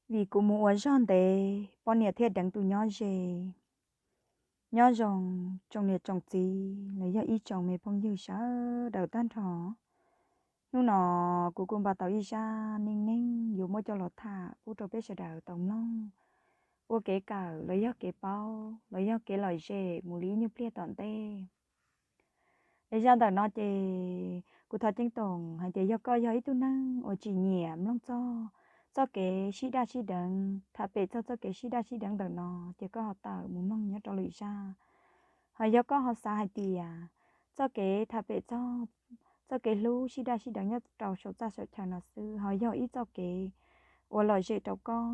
Vim kuv mus ua zog ntev, poj niam thiaj deev tus nyob ze. Nyob zoo tsoom niam tsoom txiv los yog ib tsoom me phooj ywg sawv daws tag nrho. Hnub no kuv kuj npaj tau ib zaj neej neeg yuav muab coj los tham pub rau peb sawv daws tau mloog, ua kev kawm los yog kev paub los yog kev lom zem mus li ib nyuag pliag tom ntej. Es zaj ntawm no ces kuv thov ceeb toom hais tias yog koj yog ib tug neeg uas tsis nyiam mloog txog txoj kev sib daj sib deev, tham pem txog txoj kev sib daj sib deev ntawm no, ces koj ho tawm mus mloog nyob rau lwm zaj. Ho yog koj ho xav hais tias txoj kev tham pem txog txoj kev hlub sib daj sib deev nyob rau saum txaj saum chaw no xwb ho yog ib txoj kev uas lom zem rau koj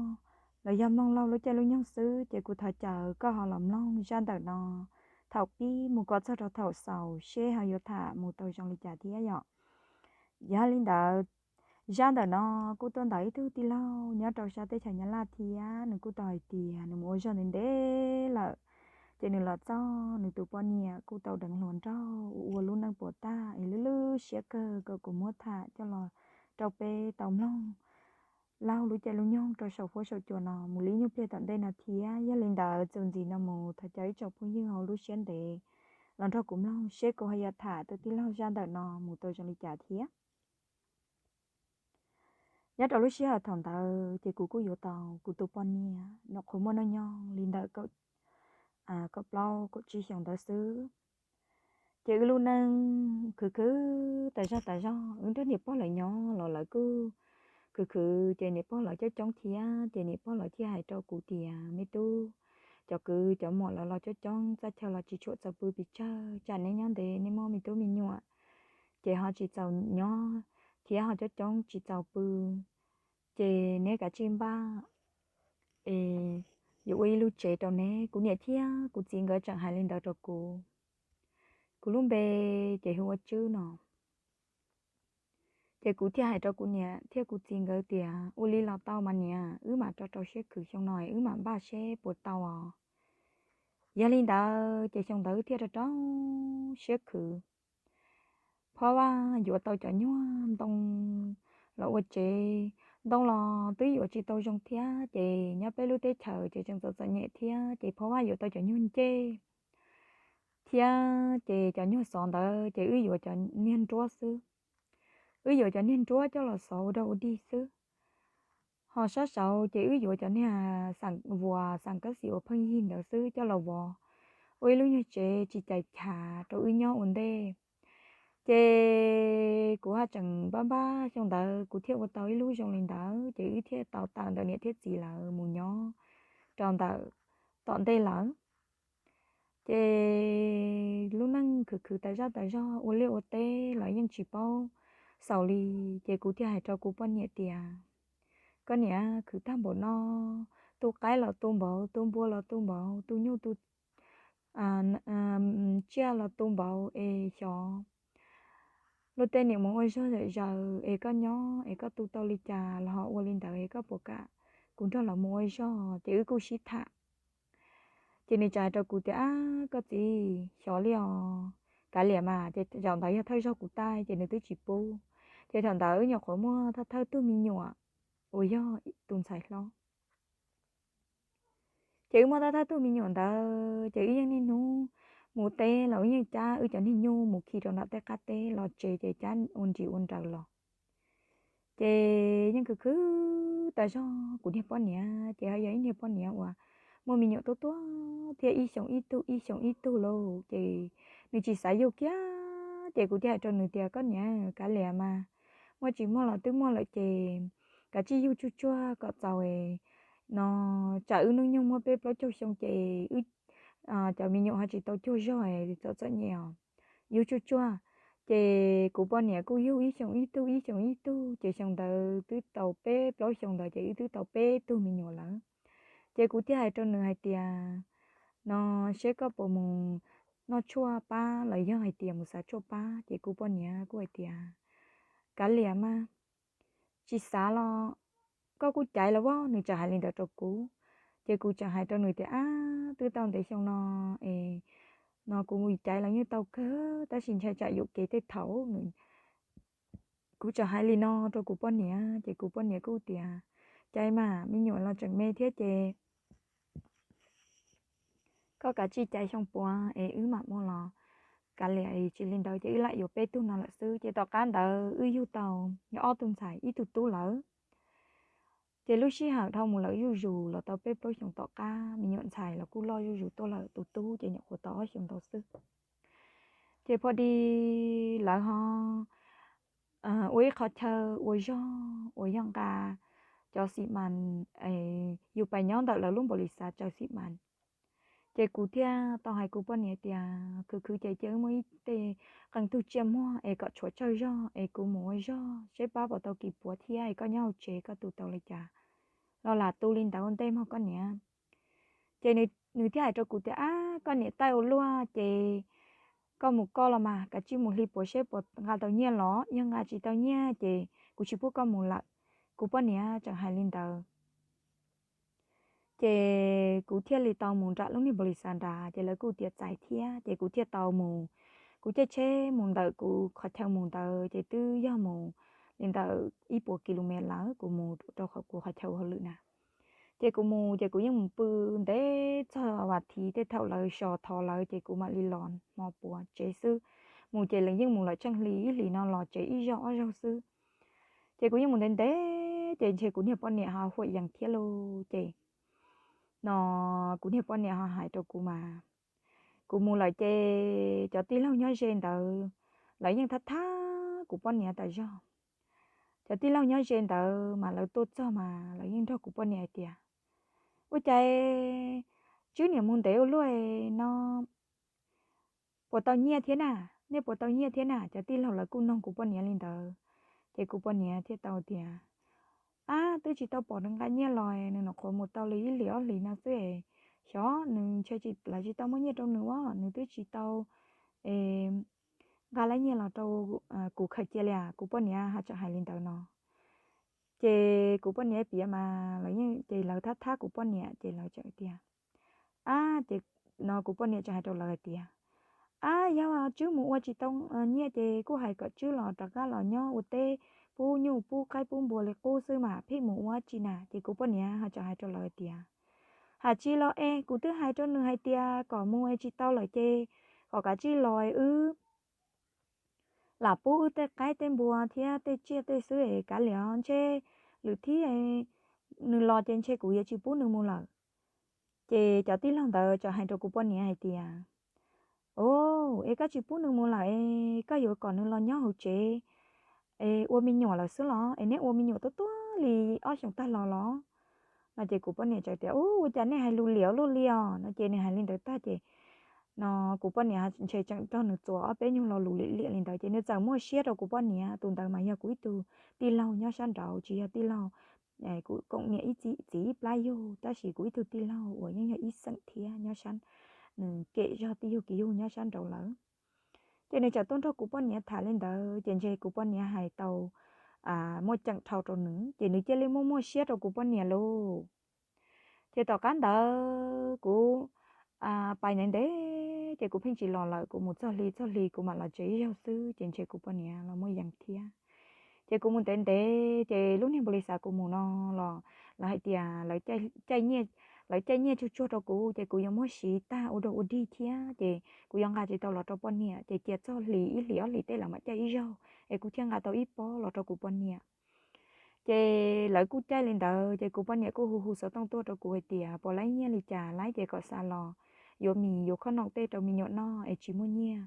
los yog mloog laug lub caij lub nyoog xwb, ces kuv thov caw koj ho los mloog zaj ntawm no thaum pib mus kom txog rau thaum xaus seb ho yuav tham mus tau zoo li cas thiab yom. Yog li ntawd, zaj ntawm no kuj tuaj ntawm ib tug tij laug nyob rau sab teb chaws Nyab Laj thiab nws kuj tau hais tias nws mus ua zog ntev ntev lawm, ces nws los txog nws tus poj niam kuj tau deev hluas nraug ua ua lub neej puas tag es lwj lwj siab kawg kom kuv muab tham coj los rau peb tau mloog laug lub caij lub nyoog rau saum huab saum cua no mus li ib nyuag pliag tom ntej no thiab. Yog li ntawd txuas ntxiv no mus thov caw ib tsoom phooj ywg hauv lub siab ntev los nrog kuv mloog seb kuv ho yuav tham tus tij laug zaj ntawm no mus tau zoo li cas thiab. Nyob rau lub sij hawm thaum ntawd ces kuv kuj yuav tau kuv tus poj niam nyuam qhuav muaj hnub nyoog li ntawm kaum plaub kaum tsib xyoos ntawd xwb. Ces wb lub neej khwv khwv tas zog tas zog, wb nrog niam pog lawv nyob los lawv kuj khwv khwv, ces niam pog lawv coob coob thiab, ces niam pog lawv thiaj hais rau kuv tias, me tub, cov kwv cov muam lawv los coob coob, txaj chaw los tsis tshua txaus pw pes tsawg, tsam neb nyob ntev neb muaj me tub me nyuam, ces ho tsis txaus nyob thiab ho coob coob tsis txaus pw, ces neb kav tsij npaj es yuav ua ib lub tsev rau neb. Kuv niam thiab kuv txiv nkawd tseem hais li ntawd rau kuv. Kuv lub npe ces hu ua Tswb no. Ces kuv thiaj hais rau kuv niam thiab kuv txiv nkawd tias, ua li los tau mas niam, wb mam rau rau siab khwv xyoo no, wb mam npaj seb puas tau os. Yog li ntawd ces xyoo ntawd wb thiaj rau rau siab khwv. Phob Vaj yuav tau cov nyuag ntoo los ua tsev, ntoo los twb yuav tsis tau zoo thiab, ces nyob peb lub teb chaws ces tseem txom txom nyem thiab, ces Phob Vaj yuav tau cov nyuag ncej thiab, ces cov nyuag xov ntawd ces wb yuav cov niag nruab xwb. Wb yuav cov niag nruab coj los xov ua dog ua dig xwb. Ho sab saud ces wb yuav cov niag xaam vuas xaam kab xis uas pheej yig ntawd xwb coj los vov ua ib lub nyuag tsev tsis cais chav rau wb nyob ua ntej. Ces kuv haj tseem npaj npaj xyoo ntawd kuv thiaj ua tau ib lub zoo li ntawd, ces wb thiaj tau tawm ntawm niam thiab txiv lawv mus nyob rau ntawm tom ntej lawm. Ces lub neej khwv khwv tas zaj tas zog, ua liaj ua teb los yeej tsis paub xaus li. Ces kuv thiaj hais rau kuv poj niam tias, koj niam, khwv tag npaum no, tu qaib los tu npaum, tu npua los tu npaum, tu nyuj tu tsiaj los tu npaum es xyov luag tej niam mus ua zog zom zaws es koj nyob es koj tu tau li cas los ho ua li ntawd es koj puas kam kuv nrog lawv mus ua zog? Ces wb kuj sib tham. Ces nws tsa rau kuv tias, ab, koj txiv, xyov li os, kav liam mas. Ces zaum ntawd yog thawj zaug kuv taij ces nws twb tsis pub. Ces thaum ntawd wb nyuam qhuav muaj thawj thawj tug me nyuam uas yog tus ntxhais hlob. Ces wb muaj thawj thawj tug me nyuam ntawd ces wb yeej niaj hnub mus teb los wb yeej cab wb cov niag nyuj mus khi rau nram tej qab teb los tsev ces cab ua nris ua nraws los. Ces yeej khwv khwv tas zog kuv niag poj niam, ces ho yog ib niag poj niam uas muaj me nyuam tuaj tuaj thiab ib xyoos ib tug ib xyoos ib tug lauj, ces nws tsis xav yug kiag. Ces kuv thiaj hais rau nws tias, koj niam, kav liam mas, muaj tsis muaj los twb muaj lawm ces kav tsij yug tsuag tsuag kom txaus no, tsam wb hnub nyoog muaj peb plaub caug xyoo ces wb cov me nyuam ho tsis tau cuag zog txom txom nyem os, yug tsuag tsuag. Ces kuv poj niam kuj yug ib xyoos ib tug ib xyoos ib tug, ces xyoo ntawd twb tau peb plaub xyoo ntawd ces wb twb tau peb tug me nyuam lawm. Ces kuv thiaj hais rau nws hais tias, no, seb koj puas mus noj tshuaj pab los yog hais tias mus xav tshuaj pab? Ces kuv poj niam kuj hais tias, kav liam mas, tsis xav los koj kuj caiv los as. Nws tseem hais li ntawd rau kuv. Ces kuv tseem hais rau nws tias, ab, twb tau ntev xyoo no es no kuv caiv los yeej tau kawg, tab sis ntshai tsam yuam kev tej thaum. Kuv tseem hais li no rau kuv poj niam, ces kuv poj niam kuj tias, cai mas me nyuam los tseem me thiab ces koj kav tsij cai xyoo puav es wb mam mus los kav liam, tsis li ntawd ces wb lam yuav peb tug no lawm xwb. Ces tom qab ntawd wb yug tau ob tug ntxhais ib tug tub lawm. Ces lub sij hawm dhau mus lawm zuj zus los tau peb plaub xyoos tom qab, me nyuam ntxhais los kuj loj zuj zus tuaj lawm, tus tub ces nyuam qhuav tau ob xyoos ntau xwb. Ces pho di lawv ho ua ib qho chaw ua zog uas yog nqa cov xim mas, yus pais nyob ntawm lawv lub npaum li xav tsaws xim mas. Ces kuv thiaj tau hais kuv poj niam tias khwv khwv ces cia wb muab ib tej qee tug tsiaj muag es kom tshuav tsawg zog es kuv mus ua zog seb pab puas tau kis puav thiab es koj nyob hauv tsev koj tu tau li cas los lam tu li ntawd ua ntej mog koj niam. Ces nws thiaj hais rau kuv tias ab koj niam taij ua luaj ces koj mus koj los mas, kav tsij mus hli puav seb puas nqa tau nyiaj los, yog nqa tsis tau nyiaj ces kuv tsis pub koj mus lawm. Kuv poj niam tseem hais li ntawd. Ces kuv thiaj li tau mus nram lub niag npaum li xav nrad ces lawv kuj tias txais thiab ces kuv thiaj tau mus. Kuv caij tsheb mus ntawm kuv qhov chaw mus ntawd ces twb yog mus li ntawm ib puas kilomev lawm, kuv mus rau kuv qhov chaw hauj lwm na. Ces kuv mus ces kuv yeej mus pw ntev txog vas thiv tej thaum lawv so thov lawv ces kuv mam li los hmo puav tsev xwb. Mus ces lawv yeej mus lawm tsheej hli ib hlis no los tsev ib zaug ob zaug xwb. Ces kuv yeej mus ntev ntev ces ntshe kuv niag poj niam ho huam yees thiab lauj ces no kuv niag poj niam ho hais rau kuv mas, kuv mus lawm ces cov tij laug nyob ze ntawd lawv yeej thab thab kuv poj niam tas zog. Cov tij laug nyob ze ntawd mas lawv tuaj txog mas lawv yeej nrog kuv poj niam hais tias ua cas Tswb niam mus ntev ua luaj no puas tau nyiaj thiab na? Nej puas tau nyiaj thiab na? Cov tij laug lawv kuj noog kuv poj niam li ntawd. Ces kuv poj niam thiaj tau tias ab twb tsis tau pom nws nqa nyiaj los, nws nyuam qhuav mus tau li ib hlis ob hlis no xwb es xyov nws ntshe lawv tsis tau muab nyiaj rau nws ua nws twb tsis tau nqa lab nyiaj los rau kuv khaws cia li as. Kuv poj niam ho tseem hais li ntawd no. Ces kuv poj niam piav mas lawv yeej ces lawv thab thab kuv poj niam ces lawv tseem tias ab ces no kuv poj niam tseem hais rau lawv hais tias ab yog Tswb mus ua tsis tau nyiaj ces kuj hais kom Tswb los rov qab los nyob ua teb pub nyuj pub qaib pub npua li qub xwb mas pheej mus ua tsi na. Ces kuv poj niam ho tseem hais rau lawv hais tias hais tsis los es kuv twb hais rau nws hais tias kom mus es tsis tau lawm ces kom kav tsij los es wb lam pub wb tej qaib tej npua thiab tej tsiaj tej xwb es kav liam ntshe lwm thib nws los ces ntshe kuv yuav tsis pub nws mus lawm. Ces cov tij laug ntawd tseem hais rau kuv poj niam hais tias o es koj tsis pub nws mus lawm es koj yuav kom nws los nyob hauv tsev es ua me nyuam lawm xwb los es neb ua me nyuam tuaj tuaj li ob xyoos tag los los no. Ces kuv poj niam tseem tias u ua cas nej hais lus liam luaj li os no. Ces nws hais li ntawd tag ces no kuv poj niam ntshe tseem nrog nws txuas ob peb nyuag lo lus liam liam li ntawd ces nws txawm muaj siab rau kuv poj niam. Tus ntawd mas yog kuv ib tug tij laug nyob sab nraud tsis yog tij laug kuv koom niam ib txiv ib plab yug tab sis kuv ib tug tij laug uas yeej yog ib xeem thiab nyob sab, nws kem zog tij yug kiv yug nyob sab nraud lawm. Ces nws tseem tuaj nrog kuv poj niam tham li ntawd ces ntshe kuv poj niam hais tau muaj ceem dhau rau nws ces nws cia li muaj muaj siab rau kuv poj niam lauj. Ces tom qab ntawd kuv pais ntev ntev ces kuv pheej tsis los lawm, kuv mus txog hli txog hli kuv mam los tsev ib zaug xwb ces ntshe kuv poj niam los muaj yees thiab. Ces kuv mus ntev ntev ces lub niag npaum li xav kuv mus no los lawv hais tias lawv caij nyiaj tsuag tsuag rau kuv ces kuv yuav muab siv tag ua dog ua dig thiab ces kuv yuav nqa tsis tau los rau poj niam ces cia txog hli ib hlis ob hlis tej lawv mam caij ib zaug es kuv thiaj nqa tau ib pob los rau kuv poj niam. Ces lawv kuj caij li ntawd ces kuv poj niam kuj hu hu xov tooj tuaj rau kuv hais tias puas laib nyiaj li cas, laib ces kom xa los yuav mis yuav khob noom tej rau me nyuam noj es tsis muaj nyiaj.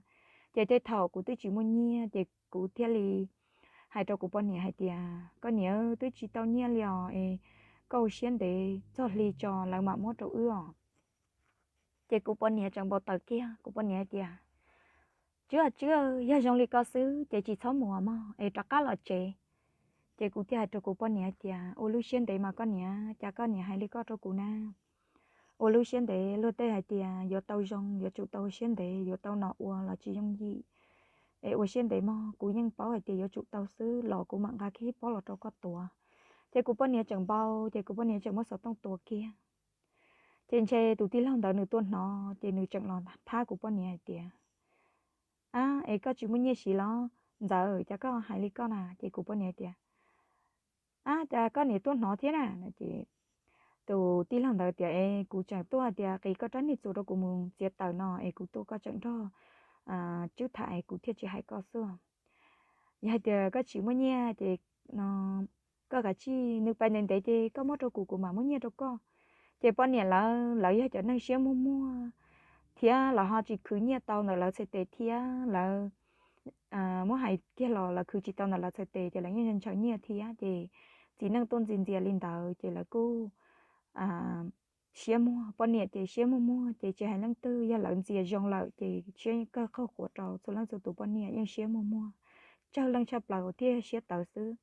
Ces tej thaum kuv twb tsis muaj nyiaj ces kuv thiaj li hais rau kuv poj niam hais tias koj niam twb tsis tau nyiaj li os es koj ua siab ntev txog hli tso lawv mam muab rau wb os. Ces kuv poj niam tseem npau taws kiag, kuv poj niam hais tias Tswb, Tswb, yog zoo li ko xwb ces tsis txhob mus mog es rov qab los tsev. Ces kuv thiaj hais rau kuv poj niam hais tias ua lub siab ntev mas koj niam, cas koj niam hais li koj rau kuv na. Ua lub siab ntev, luag tej hais tias yuav tau zoo yuav tsum tau ua siab ntev, yuav tau nom ua los tsis yooj yim. Es ua siab ntev mog, kuv yeej paub hais tias yuav tsum tau xwb los kuv mam nqa kiag ib pob los rau koj tuav. Ces kuv poj niam tseem npau, ces kuv poj niam tseem muab xov tooj tua kiag. Ces ntshe tus tij laug ntawd nws tuaj hnov ces nws tseem los thab kuv poj niam hais tias ab, es koj tsis muaj nyiaj siv los ntxawm, cas koj hais li koj na? Ces kuv poj niam hais tias Ab, cas koj niam tuaj hnov thiab na? Ces tus tij laug ntawd tias, Es kuv tseem tuaj tias qis koj rab niag txuas rau kuv mus txiav taws no es kuv tuaj koj tseem nrog tswb tham es kuv thiaj tsis hais koj xwb. Yog hais tias koj tsis muaj nyiaj ces no koj kav tsij, nws pais ntev ntev ces koj muab rau kuv, kuv mam muab nyiaj rau koj. Ces poj niam lawv, lawv yog cov neeg siab muag muag thiab los ho tsis khwv nyiaj tau ntawm lawv txhais tes thiab lawv muab hais kiag los lawv khwv tsis tau ntawm lawv txhais tes ces lawv yeej ntshaw nyiaj thiab ces txiv neej tuaj ntxias ntxias li ntawd ces lawv kuj siab muag, poj niam ces siab muag muag ces tsis hais leej twg, yog lawv ntxias zoo lawm ces siab kawg qaug quav rau txhua leej txhua tus, poj niam yeej siab muag muag, tsawg leej tshaj plaws thiaj siab tawv xwb.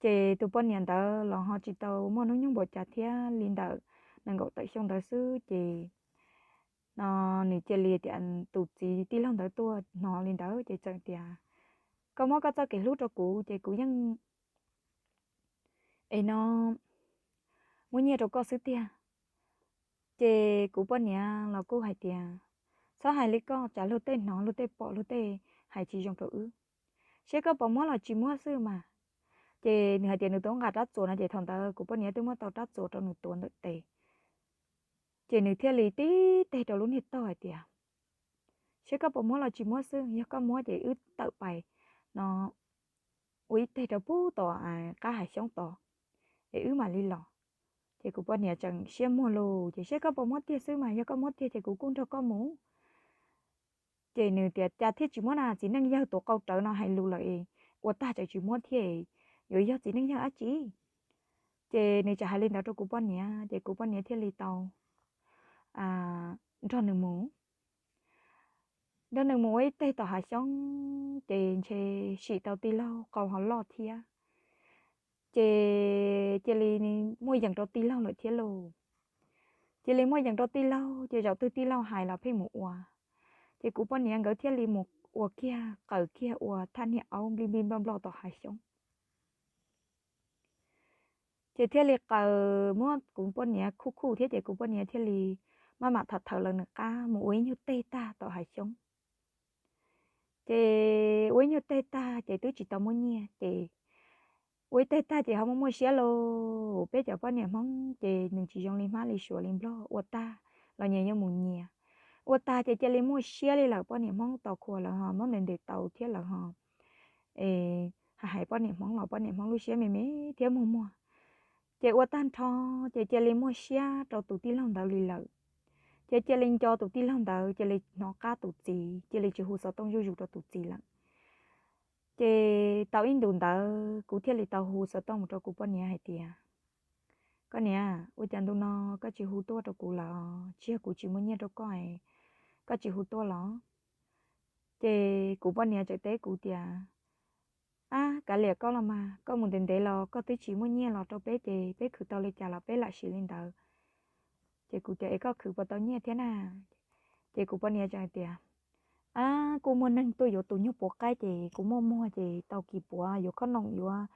Ces tus poj niam ntawd los ho tsis tau muaj hnub nyoog npaum cas thiab, li ntawm nees nkaum tawm xyoo ntawd xwb ces no nws cia li tias, tus txiv tij laug ntawd tuaj hnov li ntawd ces txawm tias, Koj muab koj txoj kev hlub rau kuv ces kuv yeej es no muab nyiaj rau koj xwb tiag. Ces kuv poj niam los kuj hais tias, Txhob hais li koj, tsam luag tej hnov luag tej pom luag tej hais tsis zoo rau wb. Saib koj puas muab los tsis muab xwb mas. Ces nws hais tias nws tuav nqa rab txuas no ces thaum ntawd kuv poj niam twb muab tau rab txuas rau nws tuav ntawm tes. Ces nws thiaj li tib teg rau lub niag tog hais tias, Saib koj puas muab los tsis muab xwb, yog koj muab ces wb tawm pais no ua ib teg rau pub tom qab hav xyoob tod es wb mam li los. Ces kuv poj niam tseem siab muag lus ces, Saib koj puas muab tiag xwb mas, yog koj muab tiag ces kuv kuj nrog koj mus. Ces nws tias, Cas thiaj tsis muab na, txiv neej yawg tuav qau rawv no hais lus lawm es ua tag tseem tsis muab thiab, yuav yog txiv neej yawg dab tsi? Ces nws tseem hais li ntawd rau kuv poj niam ces kuv poj niam thiaj li tau nrog nws mus. Nrog nws mus ua ib teg tom hav xyoob ces ntshe sim tau tij laug qau ho loj thiab. Ces cia li muaj yeem rau tij laug lawm thiab lauj. Cia li muaj yeem rau tij laug ces zaum twg tij laug hais los pheej mus ua. Ces kuv poj niam nkawd thiaj li mus ua kiag, qaws kiag ua thaj niag aub nplij nplij nploj nploj tom hav xyoob. Ces thiaj li qaws muab kuv poj niam khuj khuj thiab ces kuv poj niam thiaj li maj mam tham thawm lawv nws qab mus ua ib nyuag teg tag tom hav xyoob. Ces ua ib nyuag teg tag ces twb tsis tau muab nyiaj ces ua ib teg tag ces ho muaj muaj siab lauj. Peb cov poj niam Hmoob ces nws tsis zoo li hmab li suav li nplog, ua tag los nyias yuav mus nyias. Ua tag ces cia li muaj siab li lawm, poj niam Hmoob tos khuas lawv ho muab ntes ntes tau thiab lawv ho es hais hais poj niam Hmoob los poj niam Hmoob lub siab me me thiab muag muag. Ces ua tag nrho ces cia li muaj siab rau tus tij laug ntawd li lawm. Ces cia li nco tus tij laug ntawd, cia li hnov qab tus txiv, cia li tsis hu xov tooj zuj zus rau tus txiv lawm. Ces tau ib ntus ntawd kuv thiaj li tau hu xov tooj mus rau kuv poj niam hais tias, Koj niam, ua cas ntu no koj tsis hu tuaj rau kuv lawm? Tsis yog kuv tsis muaj nyiaj rau koj, koj tsis hu tuaj los? Ces kuv poj niam tseem teb kuv tias, Ab, kav liam koj los mas, koj mus ntev ntev los koj twb tsis muaj nyiaj los rau peb ces peb khwv tau li cas los peb lam siv li ntawd. Ces kuv tias, Es koj khwv puas tau nyiaj thiab na? Ces kuv poj niam tseem hais tias, Ab, kuj muaj neeg tuaj yuav tus nyuag puav qaib ces kuv muaj muag ces tau kis puav yuav khob noom yuav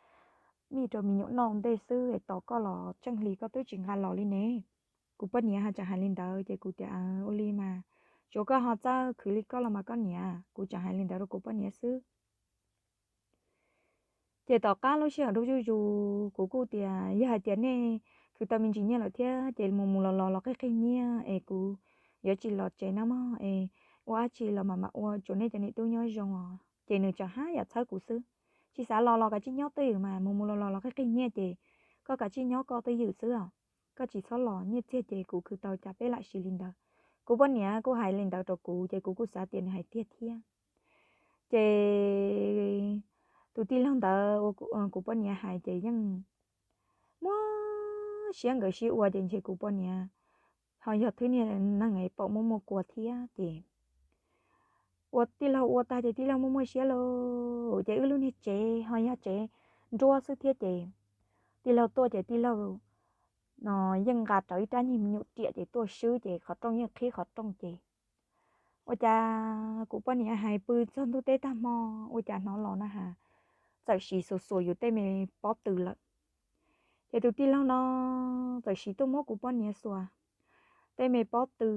mij rau me nyuam noj ntej xwb es tos koj los tsheej hli koj twb tsis nqa los li ne. Kuv poj niam ho tseem hais li ntawd ces kuv tias, Ua li mas, tsuav koj ho txawj khwv li koj los mas koj niam. Kuv tseem hais li ntawd rau kuv poj niam xwb. Ces tom qab lub sij hawm dub zuj zus kuv kuj tias, Yog hais tias nej khwv tau me ntsis nyiaj lawm thiab ces mus mus los los los qig qig nyiaj es kuv yuav tsis los tsev na mog, es ua dab tsi los mam mam ua, tsuav nej cov niam tub nyob zoo os. Ces nws tseem haj yam txhawb kuv xwb, Tsis xav los los kav tsij nyob twj ywm mas, mus mus los los los qig qig nyiaj ces koj kav tsij nyob koj twj ywm xwb os. Koj tsis txhob los, nyiaj txiag ces kuv khwv tau cas peb lam siv li ntawd. Kuv poj niam kuj hais li ntawd rau kuv ces kuv kuj xav tias nws hais tiag thiab. Ces tus tij laug ntawd ua kuv poj niam hais ces yeej muab siab nkawd sib ua ces ntshe kuv poj niam ho yog thwb niag neeg es pom muaj muaj kua thiab ces ua tij laug ua tag ces tij laug muaj muaj siab lauj. Ces wb lub niag tsev ho yog tsev nruab xwb thiab ces tij laug tuaj ces tij laug no yeej nqa rawv ib rab nyuag me nyuam riam ces tuaj swb ces qhov rooj yeej qhib qhov rooj ces ua cas kuv poj niam hais pw txog ntuj teb tag hmo ua cas hnov los na has, txawm siv xuas xuas yus tej me pob tw lawm. Ces tus tij laug no txawm siv tuaj muab kuv poj niam xuas tej me pob tw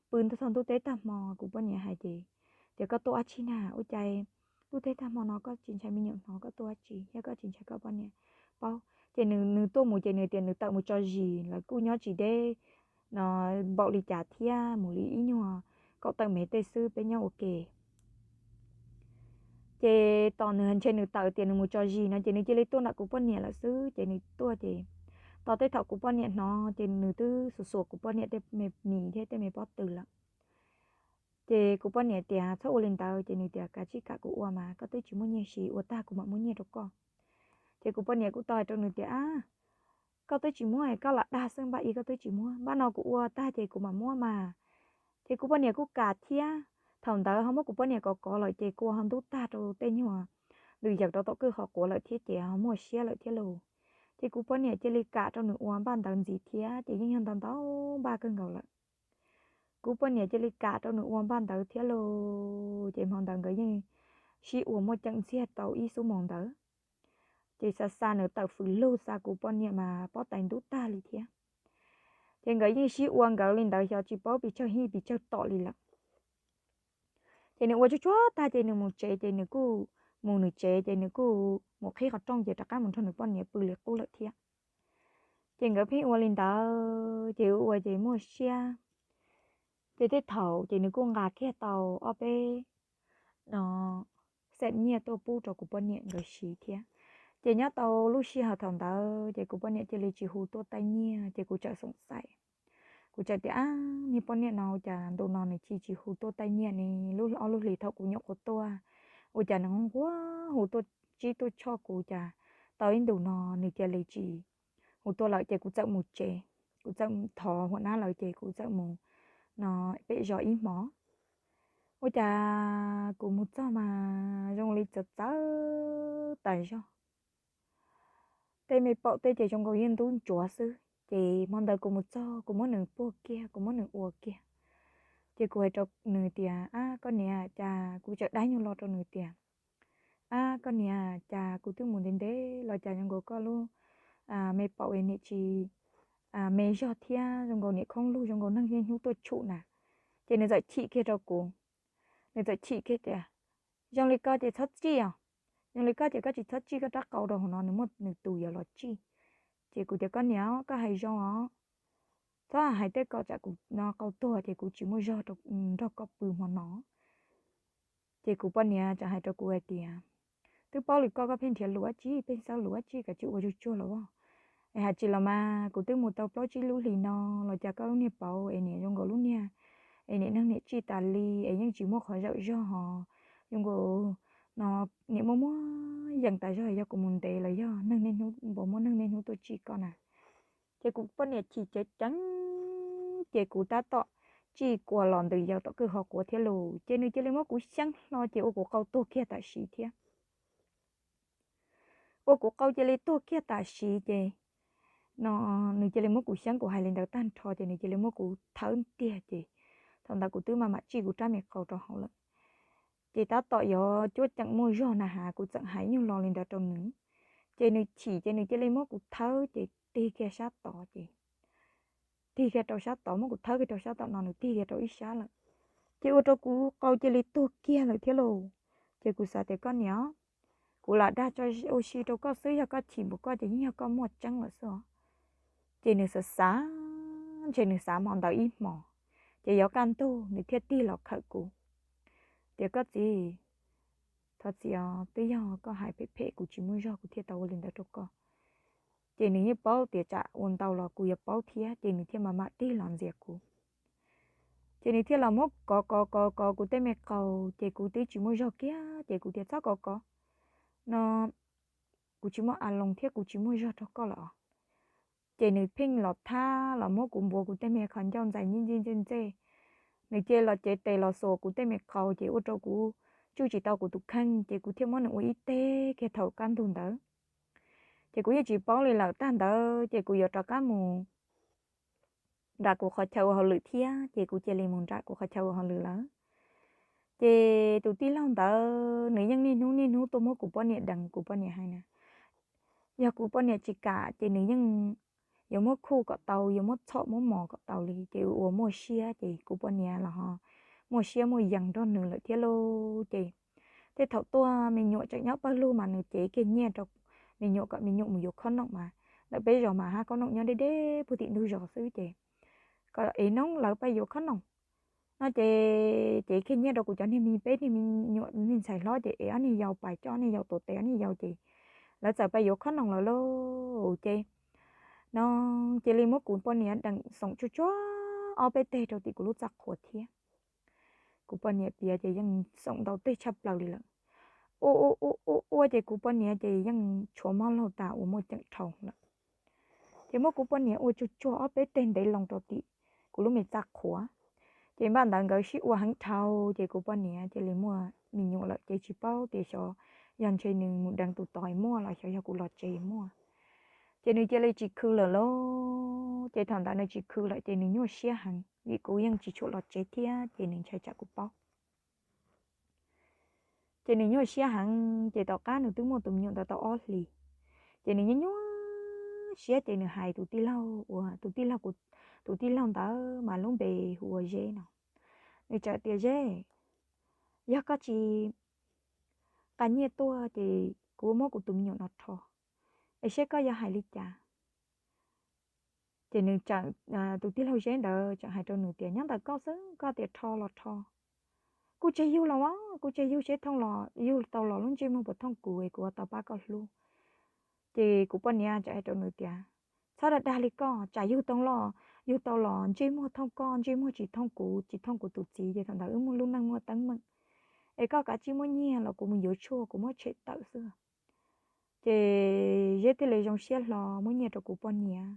pw txog ntuj teb tag hmo. Kuv poj niam hais ces tias, Koj tuaj dab tsi na? Ua cas ntuj teb tag hmo no koj tsis ntshai me nyuam hnov koj tuaj dab tsi thiab koj tsis ntshai koj poj niam? paub. Ces nws, nws tuaj mus ces nws tias nws tawm mus tso zis, lawv kuj nyob tsis deb no npaum li cas thiab, mus li ib nyuag kaum tawm mev tej xwb, peb nyob ua ke. Ces tos nws, ntshe nws tawm tias nws mus tso zis no ces nws cia li tuaj nram kuv poj niam lawm xwb. Ces nws tuaj ces tos tej thaum kuv poj niam hnov ces nws twb xuas xuas kuv poj niam tej me mis thiab tej me pob tw lawm. Ces kuv poj niam tias txhob ua li ntawd, ces nws tias kav tsij kam kuv ua mas, koj twb tsis muaj nyiaj siv, ua tag kuv mam muab nyiaj rau koj. Ces kuv poj niam kuj tau hais rau nws tias, a, koj twb tsis muab, koj lam dag xwb, npaj ib koj twb tsis muab, npaj no kuv ua tag ces kuv mam muab mas. Ces kuv poj niam kuj kam thiab. Thaum ntawd ho muab kuv poj niam kov kov lawm ces kua ho ntub tag rau tej nyuag ntws yaws rau tom kwj ho quav lawm thiab ces ho muaj siab lawm thiab lauj. Ces kuv poj niam cia li kam rau nws ua npaj ntawd ntxiv thiab, ces yeej yog ntau ntau npaj kawg nkaus lawm. Kuv poj niam cia li kam rau nws ua npaj ntawd thiab lauj. Ces hmo ntawd nkawd yeej sib ua muaj ceem ntxiag tau ib xuab moos ntawd. Ces xa xa nws tawm fws lug xa kuv poj niam mas pob tais ntub tag li thiab. Ces nkawd yeej sib ua nkawd li ntawd xyov tsis paub pes tsawg hij pes tsawg tom li lawm. Ces nws ua tsuag tsuag tag ces nws mus tsev, ces nws kuj mus nws tsev, ces nws kuj mus qhib qhov rooj ces rov qab mus nrog nws poj niam pw li qub lawm thiab. Ces nkawd pheej ua li ntawd ces ua ces muaj siab. Ces tej thaum ces nws kuj nqa kiag tau ob peb no xees nyiaj tuaj pub rau kuv poj niam nkawd siv thiab. Ces nyob tau lub sij hawm thaum ntawd ces kuv poj niam cia li tsis hu tuaj taij nyiaj, ces kuv txawm xoom xaim. Kuv txawm tias, ab, niag poj niam no ua cas ntu no nws cia li tsis hu tuaj taij nyiaj ne? Lub ob lub hlis thaum kuv nyuam qhuav tuaj, ua cas nws nquag hu tuaj tsib tuaj tshoj kuv, cas tau ib ntus no nws cia li tsis hu tuaj lawm. Ces kuv txawm mus tsev, kuv txawm thov huam nab lawv ces kuv txawm mus no pem zos ib hmos. Ua cas kuv mus txog mas zoo li txawv txawv tas zog. Tej me paum tej ces zoo nkaus yeej ntub ntsuav xwb. Ces hmo ntawd kuv mus txog kuv muab nws puag kiag, kuv muab nws ua kiag. Ces kuv hais rau nws tias, ab, koj niam, cas kuv txawm dab nyuag lo rau nws tias, ab, koj niam, cas kuv twb mus ntev ntev los cas zoo nkaus koj lub me paum niam tsis me zog thiab, zoo nkaus niam khoob lug, zoo nkaus neeg niaj hnub tuaj tshum na. Ces nws txawm chim kiag rau kuv, nws txawm chim kiag tias, zoo li koj ces txhob tsij os, zoo li koj ces koj tsis txhob tsij koj rab qau rau hauv no, nws muaj nws tus yuav los tsij. Ces kuv tias, koj niam, koj hais zoo os, txhob hais tej ko tsam kuv no qau tuag ces kuv tsis muaj zog nrog koj pw hmo no. Ces kuv poj niam txawm hais rau kuv hais tias, twb paub li koj, koj pheej nrhiav lus dab tsi, pheej xav lus dab tsi, kav tsij ua tsuag tsuag los as. Es hais tsis los mas kuv twb mus tau plaub tsib lub hlis no los cas koj lub niag paum es niam zoo nkaus lub niag es niam neeg niam tsij tas li es yeej tsis muaj qhov zawm zog hos, zoo nkaus no niam muaj muaj yees tas zog, yog kuv mus ntev los yog neeg niaj hnub npua muab neeg niaj hnub tuaj tsij koj na. Ces kuv poj niam chim ceev ceev, ces kuv tab tom tsij kua los ntws yaws tom kwj ho quav thiab lauj. Ces nws cia li muab kuv xyeeb hlo ces ua kuv qau tuag kiag tam sim thiab. Ua kuv qau cia li tuag kiag tam sim ces no nws cia li muab kuv xyeeb, kuv hais li ntawd tag nrho ces nws cia li muab kuv thawb tiag ces thaum ntawd kuv twb maj mam tsij kuv rab me qau rau hauv lawm. Ces tab tom yuav cuab ceem muaj zog na has, kuv txawm hais nyuag lo li ntawd rau nws. Ces nws chim ces nws cia li muab kuv thawb ces tig kiag sab tod ces tig kiag rau sab tod, muab kuv thawb kiag rau sab tom no, nws tig kiag rau ib sab lawm. Ces ua rau kuv qau cia li tuag kiag lawm thiab lauj. Ces kuv xav tias, koj niam, kuv lam dag tso ua si rau koj xwb, yog koj chim npaum koj ces yeej yog koj muaj tseeb lawm xwb os. Ces nws xav xav, ntshe nws xav hmo ntawd ib hmos, ces yuav kaj ntug nws thiaj tig los khawm kuv tias, koj txiv, thov txim os, twb yog koj hais phem phem kuv tsis muaj zog kuv thiaj tau ua li ntawd rau koj. Ces nws yeej paub tias tsam ua ntau los kuv yuav paub thiab, ces nws thiaj mam mam tig los ntxias kuv. Ces nws thiaj los muab kov kov kov kov kuv tej me qau, ces kuv twb tsis muaj zog kiag, ces kuv tias, txhob kov kov no, kuv tsis muaj a loos thiab kuv tsis muaj zog rau koj lawm os. Ces nws pheej los thab los muab kuv npuav kuv tej me qhov ncauj ntxais ntxej ntxej ntxej ntxej. Nws cia los cev tes los xuas kuv tej me qau ces ua rau kuv tsuj tsis tau kuv tus kheej, ces kuv thiaj muab nws ua ib teg kiag thaum kaj ntug ntawd. Ces kuv yeej tsis paub li lawm, tag ntawd ces kuv yuav rov qab mus nram kuv qhov chaw ua hauj lwm thiab, ces kuv cia li mus nram kuv qhov chaw ua hauj lwm lawm. Ces tus tij laug ntawd nws yeej niaj hnub niaj hnub tuaj muab kuv poj niam deev, kuv poj niam hais na, yog kuv poj niam tsis kam ces nws yeej yuav muab khuj kom tau, yuav muab txhom muab mos kom tau li. Ces ua muaj siab ces kuv poj niam los ho muaj siab muaj yees nrog nws lawm thiab lauj. Ces tej thaum tuaj me nyuam tseem nyob pawg lug mas nws cev kiag nyiaj rau me nyuam kom me nyuam mus yuav khob noom mas ntawm peb zos mas hab khob noom nyob deb deb puag tim ntug zos xwb ces kom ev noob lawv pab yuav khob noom no ces, ces kiag nyiaj rau kuv cov niag me, peb niag me nyuam niag ntxhais hlob ces ev ob niag yau pais coj ob niag yau tuav tes ob niag yau ces lawv txawm pab yuav khob noom lawm lauj ces no cia li muab kuv poj niam deem xoom tsuag tsuag ob peb teg rau tim kuv lub txaj qhua thiab. Kuv poj niam tias ces yeej xoom ntau teg tshaj plaws li lawm. Ua ua ua ua ces kuv poj niam ces yeej tshuav mob laug tas uas muaj ceem dhau lawm. Ces muab kuv poj niam ua tsuag tsuag ob peb teg ntev loo rau tim kuv lub me txaj qhua. Ces npaj ntawd nkawd sib ua heev dhau ces kuv poj niam cia li muaj me nyuam lawm ces tsis paub tias xyov yog ntshe nws mus deev tus tod muaj los xyov yog kuv los tsev muaj. Ces nws cia li tsis khw lawm lauj. Ces thaum ntawd nws tsis khw lawm ces nws nyuaj siab heev vim kuv yeej tsis tshua los tsev thiab ces nws ntshai tsam kuv paub. Ces nws nyuaj siab heev ces tom qab nws twb muaj tus me nyuam ntawd tau ob hlis. Ces nws nyuaj nyuaj siab ces nws hais tus tij laug uas tus tij laug, tus tij laug ntawd mas lub npe hu ua Zeb no. Nws txawm tias, Zeb, yog koj tsis nqa nyiaj tuaj ces kuv muab kuv tus me nyuam no rho, es seb koj yuav hais li cas? Ces nws txawm, tus tij laug Zeb ntawd txawm hais rau nws tias, Nyob ntawm koj xwb, koj tias rho los rho. Kuj tseg yug los as, kuj tseg yug seb thooj los yug tau los lub ntsej muag puas thooj kuv es kuv ua tau pab koj hlub. Ces kuv poj niam txawm hais rau nws tias, Txhob dag dag li koj, tsam yug tau los, yug tau los ntsej muag thooj koj, ntsej muag tsis thooj kuv, tsis thooj kuv tus txiv ces thaum ntawd wb muaj lub neej muaj teeb meem. Es koj kav tsij muab nyiaj los kuv mus yuav tshuaj kuv muab tshem tawm xwb. Ces Zeb thiaj li zoo siab hlo muab nyiaj rau kuv poj niam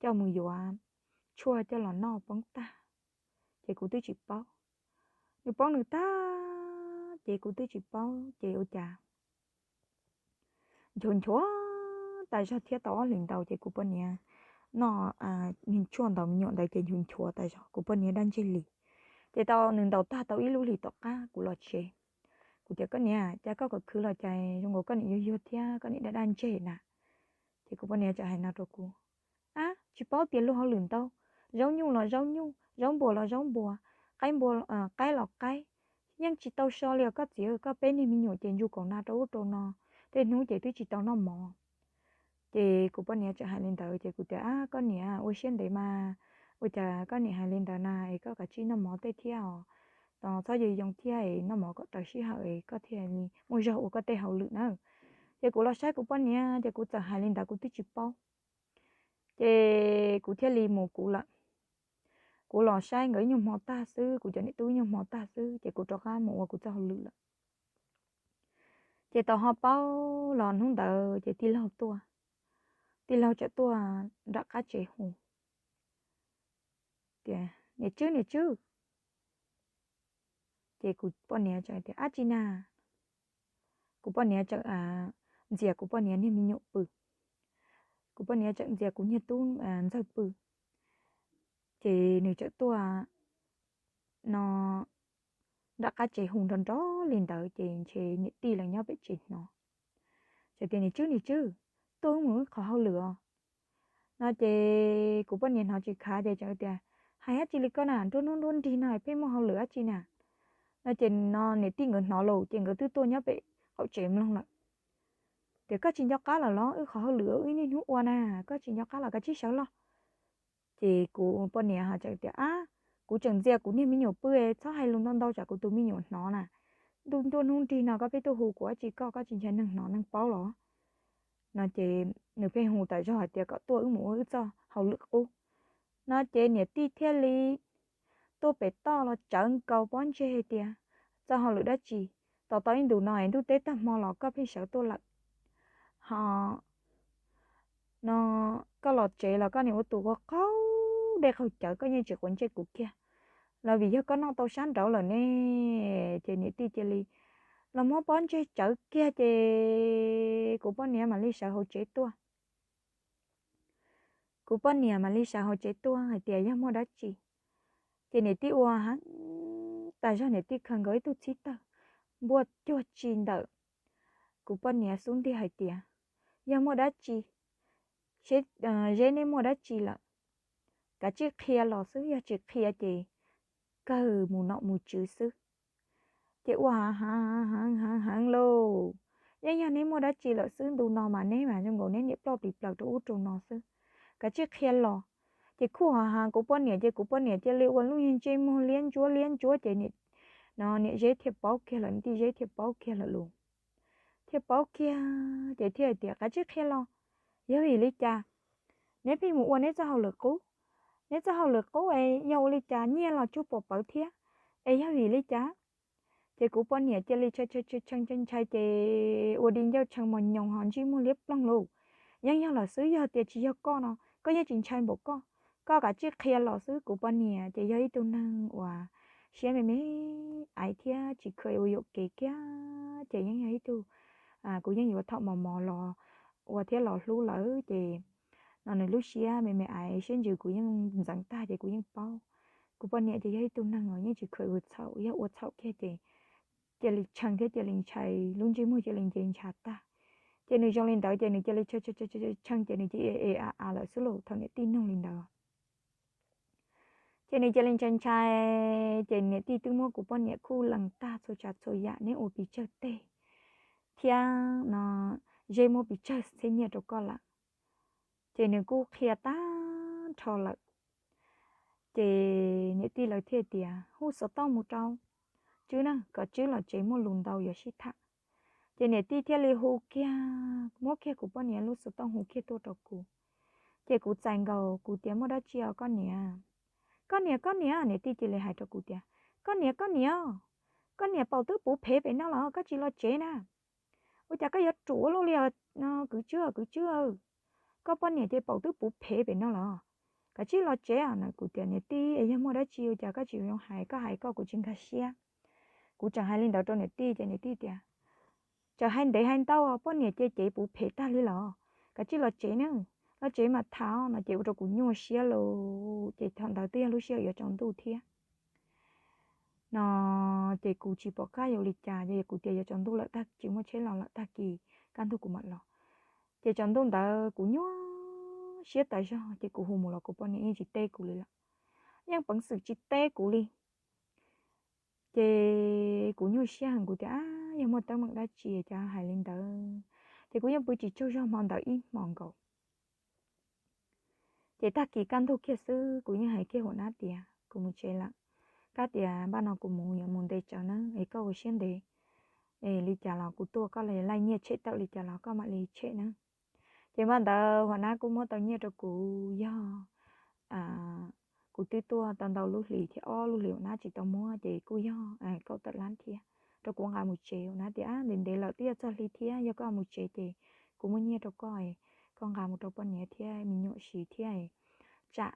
coj mus yuav tshuaj coj los noj poob tag. Ces kuv twb tsis paub, nws poob nws tag ces kuv twb tsis paub ces ua cas nchuav nchuav tas zog thiab tau ob hlis ntaus ces kuv poj niam noj niag tshuaj ntaus me nyuam ntawd ces nchuav nchuav tas zog kuv poj niam dab ntseg li. Ces tau nws ntaus tag tau ib lub hlis tom qab kuv los tsev. Kuv tias, Koj niam, cas koj khwv khwv los cas zoo nkaus koj niam yuag yuag thiab koj niam dab dab ntseg na? Ces kuv poj niam txawm hais no rau kuv, Ab, tsis paub tias luag hauj lwm ntau, zaub nyuj los zaub nyuj, zaub npua los zaub npua, qaib npua, qaib los qaib, yeej tsis tau so li os koj txiv, koj peb niag me nyuam ces ntsuj kaus na rau ub rau no, tej hnub ces twb tsis tau noj mov. Ces kuv poj niam txawm hais li ntawd ces kuv tias, Ab, koj niam ua siab ntev mas, ua cas koj niam hais li ntawd na, es koj kav tsij noj mov tej thiab os, txhob yoo yoo thiab es noj mov kom raws sij hawm es koj thiaj li muaj zog ua koj tej hauj lwm na. Ces kuv los saib kuv poj niam ces kuv txawm hais li ntawd kuv twb tsis paub. Ces kuv thiaj li mus kuv lawm. Kuv los saib nkawd ib nyuag hmo tag xwb, kuv cov niam tub ib nyuag hmo tag xwb ces kuv rov qab mus ua kuv txoj hauj lwm lawm. Ces tau ho paub los hnub ntawd ces tij laug tuaj, tij laug txawm tuaj nram qab tsev hu tias, Niam Tswb, niam Tswb. Ces kuv poj niam txawm tias, Ab tsi na? Kuv poj niam txawm ntxias kuv poj niam niag me nyuam pw. Kuv poj niam txawm ntxias kuv niag tub ntxawg pw. Ces nws txawm tuaj no nram qab tsev hu nrov nrov li ntawd ces ntshe niam tij lawv nyob pem tsev hnov. Txawm tias, Niam Tswb, niam Tswb, tuaj wb mus wb qhov hauj lwm os. No ces kuv poj niam hnov tsis khav ces txawm tias, Hais dab tsi li koj na, nruab hnub nruab nrig no pheej muaj hauj lwm dab tsi na? No ces no niam tij nkawd hnov lawm ces nkawd twb tuaj nyob pem qaum tsev mloog lawm. Tias, Koj tsis nco qab lawm los? Wb qhov hauj lwm wb niaj hnub ua na, koj tsis nco qab los kav tsij sawv los. Ces kuv poj niam ho txawm tias, Ab, kuv tseem ntxias kuv niag me nyuam pw, txhob hais lus ntau ntau tsam kuv tus me nyuam hnov na. Nruab hnub nruab nrig no koj pheej tuaj hu kuv dab tsi, koj, koj tsis ntshe neeg hnov neeg paub los? No ces nws pheej hu tas zog hais tias kom tuaj wb mus ua wb txoj hauj lwm qub. No ces niam tij thiaj li tuaj pem toj los tsawv nkaus pob ntseg tias, Txoj hauj lwm dab tsi? Tos tau ib ntus no es ntuj teb tag hmo los koj pheej sawv tuaj lawm. Ho no koj los tsev los koj niam ua tus ua qaug dej qaug cawv, koj yeej tsis quav ntsej kuv kiag los vim yog koj noj tau sab nraud lawm ne. Ces niam tij cia li los muab pob ntseg tsawv kiag ces kuv poj niam mam li sawv hauv tsev tuaj. Kuv poj niam mam li sawv hauv tsev tuaj hais tias yog muaj dab tsi. Ces niam tij ua heev tas zog, niam tij khaws nkaus ib tug txhib tawg npuaj cuag tsi ntawm kuv poj niam xub ntiag hais tias, Yog muaj dab tsi, seb Zeb neb muaj dab tsi lawm, kav tsij qhia los xwb, yog tsis qhia ces kawg mus nom mus tswv xwb. Ces ua heev heev heev lauj, Yeej yog neb muaj dab tsi lawm xwb, ntu no mas neb mas zoo nkaus neb niam ploj plis plaws rau ub rau no xwb. Kav tsij qhia los. Ces khuj ha ha kuv poj niam ces kuv poj niam cia li ua lub niag ntsej muag liab ntsuab liab ntsuab ces niam, no niam Zeb thiaj paub kiag lawm, niam tij Zeb thiaj paub kiag lawm lauj. Thiaj paub kiag ces thiaj hais tias, Kav tsij qhia los, yog vim li cas neb pheej mus ua neb txoj hauj lwm qub? Neb txoj hauj lwm qub es yog ua li cas nyiaj los tsuag pom pawv thiab? Es yog vim li cas? Ces kuv poj niam cia li tshee tshee tshee ces ua di ncauj tshee mos nyoos ho ntsej muag liab ploog lauj. Yeej yog lawm xwb, yog tias tsis yog koj no koj yeej tsis ntshai npaum koj. Koj kav tsij qhia los xwb. Kuv poj niam ces yog ib tug neeg uas siab me me aiv thiab tsis kheev ua yuam kev kiag ces yeej yog ib tug, kuv yeej yuav thaum mos mos los ua thiab los hlub lawm ces no nws lub siab me me aiv siab ntsws kuv yeej ntxeev tag ces kuv yeej paub. Kuv poj niam ces yog ib tug neeg uas yeej tsis kheev ua txhaum, yog ua txhaum kiag ces cia li tshee thiab cia li ntshai, lub ntsej muag cia li nce ntshav tag. Ces nws zoo li ntawd ces nws cia li tshee ces nws cia li e a a lawm xwb lauj thaum niam tij nug li ntawd. Ces nws cia li ntshai ntshai, ces niam tij twb muab kuv poj niam khuj lees tag txhua tsav txhua yam, neb ua pes tsawg teg thiab no Zeb muab pes tsawg txhiab nyiaj rau koj lawm. Ces nws kuj qhia tag nrho lawm. Ces niam tij lawv thiaj tias, Hu xov tooj mus rau Tswb na, kom Tswb los tsev muaj lus ntau yuav sib tham. Ces niam tij thiaj li hu kiag, muab kiag kuv poj niam lub xov tooj hu kiag tuaj rau kuv. Ces kuv txais nkaus kuv tias, Muaj dab tsi os koj niam? Koj niam, koj niam, niam tij cia li hais rau kuv tias, Koj niam, koj niam, koj niam paum twb puv phev pem no los koj tsis los tsev na? Ua cas koj yuav ruam ua luaj li os kwv Tswb, kwv Tswb? Koj poj niam ces paum twb puv phev pem no los, kav tsij los tsev os. Kuv tias, Niam tij, es yog muaj dab tsi ua cas koj tsis zoo hais, koj hais koj kuv tsis nkag siab. Kuv tseem hais li ntawd rau niam tij ces niam tij tias, Txawm hais ntev hais ntau, poj niam ces cev puv phev tag li los, kav tsij los tsev na, los tsev mam tham no. Ces ua rau kuv nyuaj siab lauj. Ces thaum ntawd twb yog lub sij hawm yuav tsaus ntuj thiab no, ces kuv tsis pom qab yuav ua li cas, ces kuv tias yuav tsaus ntuj lawm, tag kis muaj tsheb los lawm, tag kis kaj ntug kuv mam los. Ces tsaus ntuj ntawd kuv nyuaj siab tas zog, ces kuv hu mus los kuv poj niam yeej tsis teb kuv li lawm, yeej peev xwm tsis teb kuv li. Ces kuv nyuaj siab heev, kuv tias, Ab, yog muaj teeb meem dab tsi cas hais li ntawd? Ces kuv yeej pw tsis tsaug zog hmo ntawd ib hmos nkaus. Ces tag kis kaj ntug kiag xwb kuv yeej hais kiag huam nab tias kuv mus tsev lawm. Kab tias, Npaj no kuv mus yuav mus nte tsawv na, es koj ua siab ntev, es li cas los kuv tuaj, koj li laij nyiaj tshem tawm li cas los koj mam li tshem na. Ces npaj ntawd huam nab kuj muab tau nyiaj rau kuv yog, kuv twb tuaj tau ntau lub hlis thiab, ob lub hlis huam nab tsis tau muab ces kuj yog kaum tawm lab thiab, rau kuv nqa mus tsev. Huam nab tias, Ntev ntev lawm twb yuav txog hli thiab, yog koj mus tsev ces kuv muab nyiaj rau koj, koj nqa mus rau poj niam thiab me nyuam siv thiab, tsam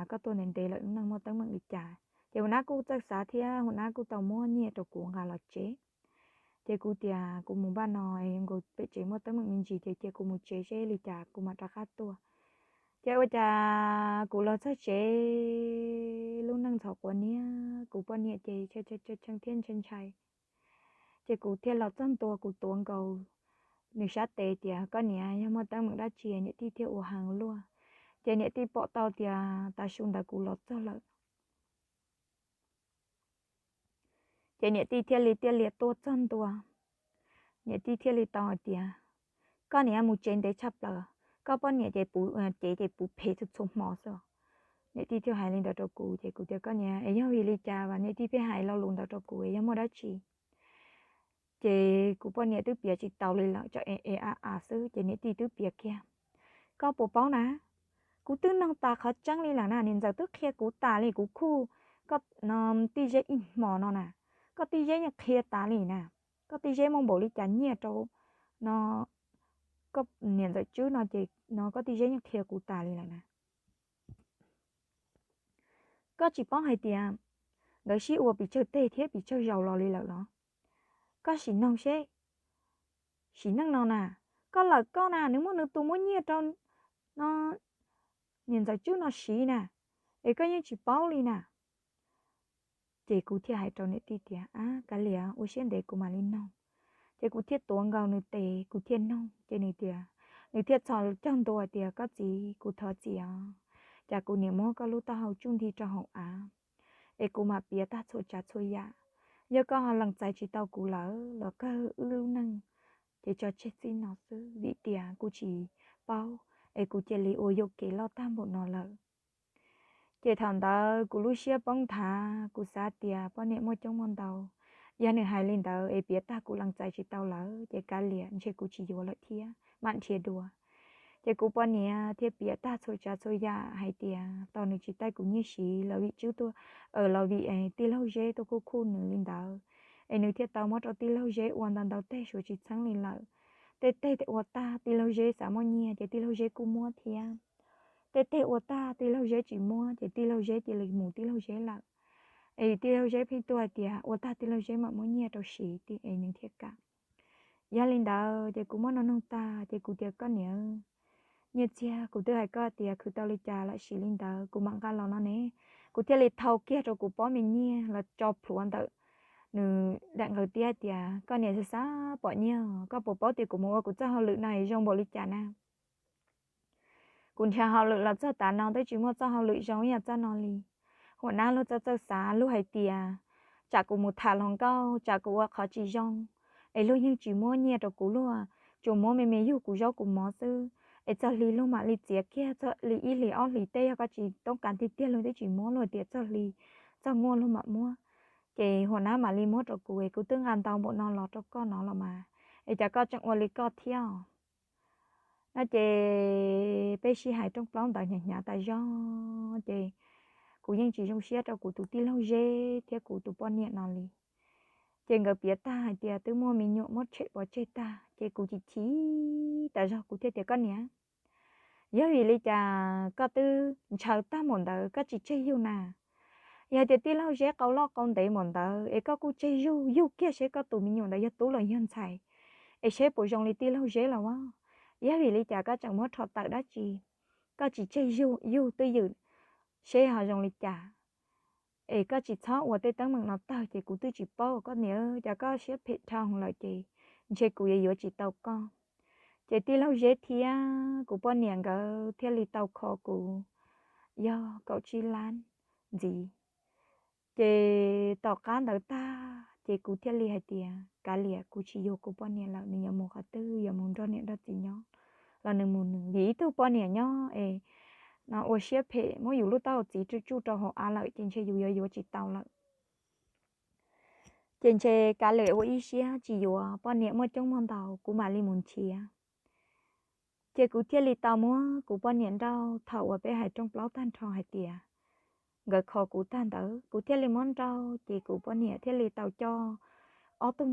koj tuaj ntev ntev lawm lub neej muaj teeb meem li cas. Ces huam nab kuj txawj xav thiab, huam nab kuj tau muab nyiaj rau kuv nqa los tsev. Ces kuv tias, Kuv mus npaj no, nkaus pem tsev muaj teeb meem me ntsis ces cia kuv mus tsev seb li cas kuv mam rov qab tuaj. Ces ua cas kuv los txog tsev, lub neej ntxhov quav niab, kuv poj niam ces tshee tshee thiab ntshai ntshai. Ces kuv thiaj los txog ntua, kuv tuav nkaus nws sab tes tias, Koj niam, yog muaj teeb meem dab tsi? Niam tij thiaj ua heev luaj. Ces niam tij pom tau tias tav su ntawd kuv los txog lawm. Ces niam tij thiaj li tiaj lias tuaj txog ntua. Niam tij thiaj li tau hais tias, Koj niam mus tsev ntev tshaj plaws, koj poj niam ces puv, cev ces puv phev txhua txhua hmo xwb. Niam tij thiaj hais li ntawd rau kuv, ces kuv tias, Koj niam, es yog vim li cas mas niam tij pheej hais lo lus ntawd rau kuv, es yog muaj dab tsi? Ces kuv poj niam twb piav tsis taus li lawm, tseem e e a a xwb, ces niam tij twb piav kiag, Koj puas paub na, kuv twb noog tas qhov tseeb li lawm na, niam ntxawm twb qhia kuv tas li, kuv khuj koj tij Zeb ib hmo no na, koj tij Zeb yeej qhia tas li na, koj tij Zeb muaj npaum li cas nyiaj rau no, koj niam ntxawm Tswb no ces no koj tij Zeb yeej qhia kuv tas li lawm na. Koj tsis paub hais tias nkawd sib ua pes tsawg teg thiab pes tsawg zaus los li lawm los? Koj sim noog seb, sim neej no na, koj lawm koj na, nws muaj nws tus muab nyiaj rau no niam ntxawm Tswb no siv na, es koj yeej tsis paub li na. Ces kuv thiaj hais rau niam tij tias, Ab, kav liam, ua siab ntev kuv mam li noog. Ces kuv thiaj tuav nkaus nws tes, kuv thiaj noog, ces nws tias, nws thiaj txhos caug ntua tias, Koj txiv, kuv thov txim os, cas kuv niam muab koj lub taub hau tsuj nti rau hauv av, es kuv mam piav tag txhua tsav txhua yam. Yog koj ho lees txais tsis tau kuv lawm los kawg wb lub neej es tso tseg txij no xwb vim tias kuv tsis paub, es kuv cia li ua yuam kev loj tag npaum no lawm. Ces thaum ntawd kuv lub siab poob nthav, kuv xav tias poj niam muaj coob muaj ntau, yog nws hais li ntawd es piav tag kuv lees txais tsis tau lawm ces kav liam ntshe kuv tsis yuav lawm thiab mam nrhiav dua. Ces kuv poj niam thiaj piav tag txhua tsav txhua yam hais tias tau nws tsis taij kuv nyiaj siv los vim tswb tuaj, los vim tij laug Zeb tuaj khuj khuj nws li ntawd, es nws thiaj tau muab rau tij laug Zeb ua ntau ntau teg suav tsis txheeb li lawm. Tej teg ua tag tij laug Zeb xav muaj nyiaj ces tij laug Zeb kuj muab thiab. Tej teg ua tag tij laug Zeb tsis muab ces tij laug Zeb cia li mus tij laug Zeb lawm. Es tij laug Zeb pheej tuaj hais tias ua tag tij laug Zeb mam muab nyiaj rau siv es nws thiaj kam. Yog li ntawd ces kuv muab nug nug tag ces kuv tias koj niam, nyiaj txiag kuv twb hais koj tias khwv tau li cas lam siv li ntawd, kuv mam nqa los no ne. Kuv thiaj li thau kiag rau kuv pob me nyiaj los tso plhuav ntawm nws daim nqaws tiab tias koj niam xav xav pom nyiaj, koj puas paub tias kuv mus ua kuv txoj hauj lwm no zoo npaum li cas na. Kuv nrhiav hauj lwm los txog tav no twb tsis muaj txoj hauj lwm zoo ib yam txoj no li. Huam nab luag txawj txawj xav, luag hais tias tsam kuv mus tham hluas nkauj, tsam kuv ua qhov tsis zoo, es luag yeej tsis muab nyiaj rau kuv, luag tsuas muab me me yug kuv zaub kuv mov xwb, es txog hli luag mam li txiav kiag li ib hlis ob hlis, tej yog koj tsis toob kas tiag tiag luag twb tsis muab, luag tias txog hli txog nguaj luag mam muab. Ces huam nab mam li muab rau kuv es kuv twb nqa ntau npaum no los rau koj no los mas, es cas koj tseem ua li koj thiab os? No ces peb sib hais rooj plaub ntawd hnyav hnyav tas zog ces kuv yeej tsis zoo siab rau kuv tus tij laug Zeb thiab kuv tus poj niam no li. Ces nkawd piav tag hais tias twb muaj me nyuam muab tshem pov tseg tag ces kuv chim chim tas zog kuv thiaj tias koj niam, yog vim li cas koj twb ntshaw tag npaum ntawd koj tsis tseg yug na? Yog tias tij laug Zeb qau loj qau ntev npaum ntawd es koj kuj tseg yug, yug kiag seb koj tus me nyuam ntawd yog tub los yog ntxhais, es seb puas zoo li tij laug Zeb los as. Yog vim li cas koj tseem muab rho tawm dab tsi? Koj tsis tseg yug, yug twj ywm seb ho zoo li cas, es koj tsis txhob ua tej teeb meem no tawg ces kuv twb tsis paub koj niam, cas koj siab phem dhau lawm ces ntshe kuv yuav yuav tsis tau koj. Ces tij laug Zeb thiab kuv poj niam nkawd thiaj li tau kho kuv yog kaum tsib lab ntxiv. Ces tom qab ntawd tag ces kuv thiaj li hais tias kav liam, kuv tsis yuav kuv poj niam lawm, nws yuav mus qhov twg, yuav mus nrog niam nrog txiv nyob los nws mus nws, vim ib tug poj niam nyob es no ua siab phem muab yus lub taub hau txiv tsuj tsuj rau hauv av lawm ces ntshe yus yuav yuav tsis tau lawm. Ces ntshe kav liam ua ib siab tsis yuav, poj niam muaj coob muaj ntau kuv mam li mus nrhiav. Ces kuv thiaj li tau muab kuv poj niam nrauj, thaum uas peb hais rooj plaub tag nrho hais tias nkawd kho kuv tag ntawd kuv thiaj li muab nrauj, ces kuv poj niam thiaj li tau coj ob tug,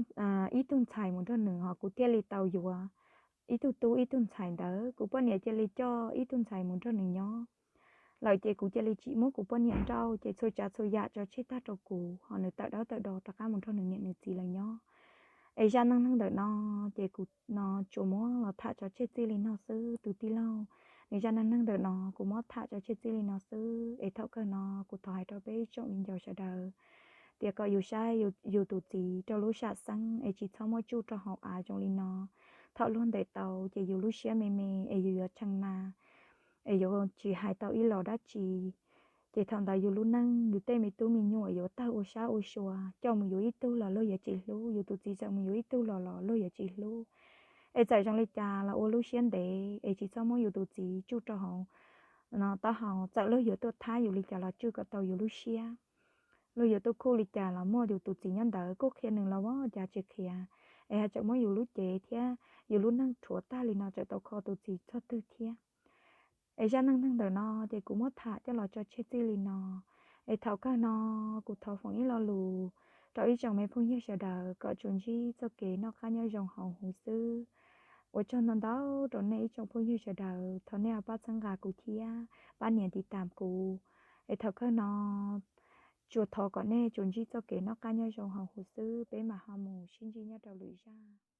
ib tug ntxhais mus nrog nws, ho kuv thiaj li tau yuav ib tug tub ib tug ntxhais ntawd. Kuv poj niam cia li coj ib tug ntxhais mus nrog nws nyob lawm ces kuv cia li tsis muab kuv poj niam nrauj, ces txhua tsav txhua yam tso tseg tag rau kuv, ho nws tawm dawb tawm do rov qab mus nrog nws niam nws txiv lawv nyob. Es zaj neej neeg ntawm no ces kuv no tsuas muab los tham tso tseg txij li no xwb tus tij laug. Nws zaj neej neeg ntawm no kuv muab tham tso tseg txij li no xwb, es thaum kawg no kuv thov hais rau peb ib tsoom viv ncaus sawv daws tias kom yus saib yus tus txiv rau lub sam xeeb es tsis txhob muab tsuj rau hauv av zoo li no. Thaum luag ntes tau ces yus lub siab me me es yus yuav tshee na, es yuav tsis hais tau ib los dab tsi. Ces thaum ntawd yus lub neej yus tej me tub me nyuam yuav tawg ua sab ua sua, coj mus yuav ib tug los luag yuav tsis hlub, yus tus txiv txawm mus yuav ib tug los los luag yuav tsis hlub. Es txawm zoo li cas los ua lub siab ntev es tsis txhob muab yus tus txiv tsuj rau hauv no taub hau, txawm luag yuav tuaj thab yus li cas los tswj kom tau yus lub siab. Luag yuav tuaj khuj li cas los muaj yus tus txiv nyob ntawd, kuj qhia nws los ua cas tsis qhia, es haj tseem muab yus lub cev thiab yus lub neej rhuav tag li no tseem tau kho tus txiv txog twg thiab. Es zaj neej neeg ntawm no ces kuv muab tham coj los tso tseg txij li no. Es thaum kawg no kuv thov foom ib lo lus rau ib tsoom me phooj ywg sawv daws kom tsuas ntsib txoj kev noj qab nyob zoo hauv huv xwb. Ua tsaug ntau ntau rau nej ib tsoom phooj ywg sawv daws, thov nej pab txhawb nqa kuv thiab pab nias tiv tam kuv. Es thaum kawg no tsuas thov kom nej tsuas ntsib txoj kev noj qab nyob zoo hauv huv xwb, peb mam ho mus sib ntsib nyob rau lwm zaj.